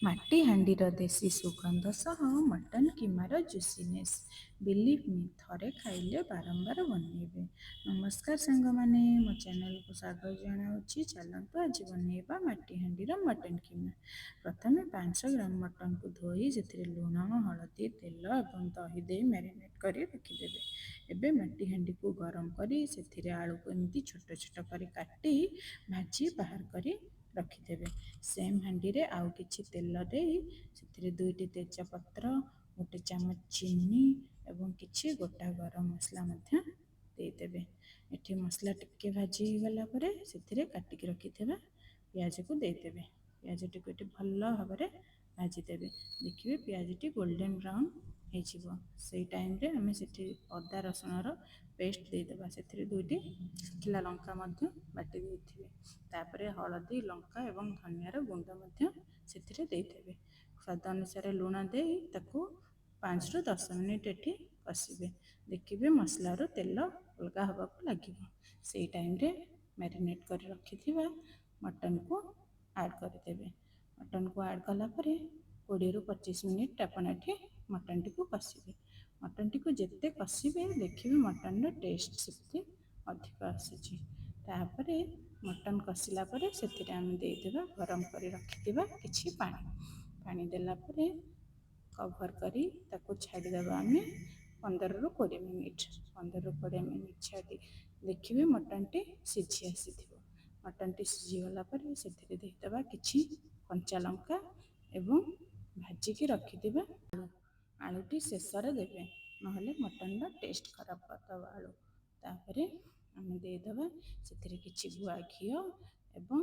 ମାଟି ହାଣ୍ଡିର ଦେଶୀ ସୁଗନ୍ଧ ସହ ମଟନ୍ କିମାର ଜୁସିନେସ୍। ବିଲିଭ୍ ମି, ଥରେ ଖାଇଲେ ବାରମ୍ବାର ବନେଇବେ। ନମସ୍କାର ସାଙ୍ଗମାନେ, ମୋ ଚ୍ୟାନେଲକୁ ସ୍ୱାଗତ ଜଣାଉଛି। ଚାଲନ୍ତୁ, ଆଜି ବନେଇବା ମାଟି ହାଣ୍ଡିର ମଟନ୍ କିମା। ପ୍ରଥମେ 500 ଗ୍ରାମ ମଟନକୁ ଧୋଇ ସେଥିରେ ଲୁଣ, ହଳଦୀ, ତେଲ ଏବଂ ଦହି ଦେଇ ମ୍ୟାରିନେଟ୍ କରି ରଖିଦେବେ। ଏବେ ମାଟି ହାଣ୍ଡିକୁ ଗରମ କରି ସେଥିରେ ଆଳୁକୁ ଏମିତି ଛୋଟ ଛୋଟ କରି କାଟି ଭାଜି ବାହାର କରି ରଖିଦେବେ। ସେମ୍ ହାଣ୍ଡିରେ ଆଉ କିଛି ତେଲ ଦେଇ ସେଥିରେ ଦୁଇଟି ତେଜପତ୍ର, 1 ଚାମଚ ଚିନି ଏବଂ କିଛି ଗୋଟା ଗରମ ମସଲା ମଧ୍ୟ ଦେଇଦେବେ। ଏଠି ମସଲା ଟିକେ ଭାଜି ହେଇଗଲା ପରେ ସେଥିରେ କାଟିକି ରଖିଥିବା ପିଆଜକୁ ଦେଇଦେବେ। ପିଆଜଟିକୁ ଏଠି ଭଲ ଭାବରେ ଭାଜିଦେବେ। ଦେଖିବେ, ପିଆଜଟି ଗୋଲ୍ଡେନ୍ ବ୍ରାଉନ୍ ହେଇଯିବ। ସେଇ ଟାଇମ୍ରେ ଆମେ ସେଠି ଅଦା ରସୁଣର ପେଷ୍ଟ ଦେଇଦେବା। ସେଥିରେ ଦୁଇଟି ଶୁଖିଲା ଲଙ୍କା ମଧ୍ୟ ବାଟି ଦେଇଥିବେ। ତାପରେ ହଳଦୀ, ଲଙ୍କା ଏବଂ ଧନିଆର ଗୁଣ୍ଡ ମଧ୍ୟ ସେଥିରେ ଦେଇଦେବେ। ସ୍ୱାଦ ଅନୁସାରେ ଲୁଣ ଦେଇ ତାକୁ 5ରୁ 10 ମିନିଟ୍ ଏଠି କଷିବେ। ଦେଖିବେ, ମସଲାରୁ ତେଲ ଅଲଗା ହେବାକୁ ଲାଗିବ। ସେଇ ଟାଇମ୍ରେ ମ୍ୟାରିନେଟ୍ କରି ରଖିଥିବା ମଟନକୁ ଆଡ଼୍ କରିଦେବେ। ମଟନକୁ ଆଡ଼୍ କଲା ପରେ 20ରୁ 25 ମିନିଟ୍ ଆପଣ ଏଠି ମଟନଟିକୁ କଷିବେ। ମଟନଟିକୁ ଯେତେ କଷିବେ, ଦେଖିବେ ମଟନର ଟେଷ୍ଟ ସେତେ ଅଧିକ ଆସୁଛି। ତାପରେ ମଟନ କଷିଲା ପରେ ସେଥିରେ ଆମେ ଦେଇଦେବା ଗରମ କରି ରଖିଥିବା କିଛି ପାଣି। ପାଣି ଦେଲା ପରେ କଭର୍ କରି ତାକୁ ଛାଡ଼ିଦେବା ଆମେ 15ରୁ 20 ମିନିଟ୍। 15ରୁ 20 ମିନିଟ୍ ଛାଡ଼ି ଦେଖିବେ, ମଟନଟି ସିଝି ଆସିଥିବ। ମଟନଟି ସିଝିଗଲା ପରେ ସେଥିରେ ଦେଇଦେବା କିଛି କଞ୍ଚା ଲଙ୍କା ଏବଂ ଭାଜିକି ରଖିଥିବା ଆଳୁ। ଆଳୁଟି ଶେଷରେ ଦେବେ, ନହେଲେ ମଟନର ଟେଷ୍ଟ ଖରାପ କରିଦେବ ଆଳୁ। ତାପରେ ଆମେ ଦେଇଦେବା ସେଥିରେ କିଛି ଗୁଆ ଘିଅ ଏବଂ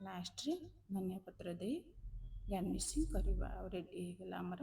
ଲାଷ୍ଟରେ ଧନିଆ ପତ୍ର ଦେଇ ଗାର୍ନିସିଂ କରିବା ଆଉ ରେଡ଼ି ହେଇଗଲା ଆମର।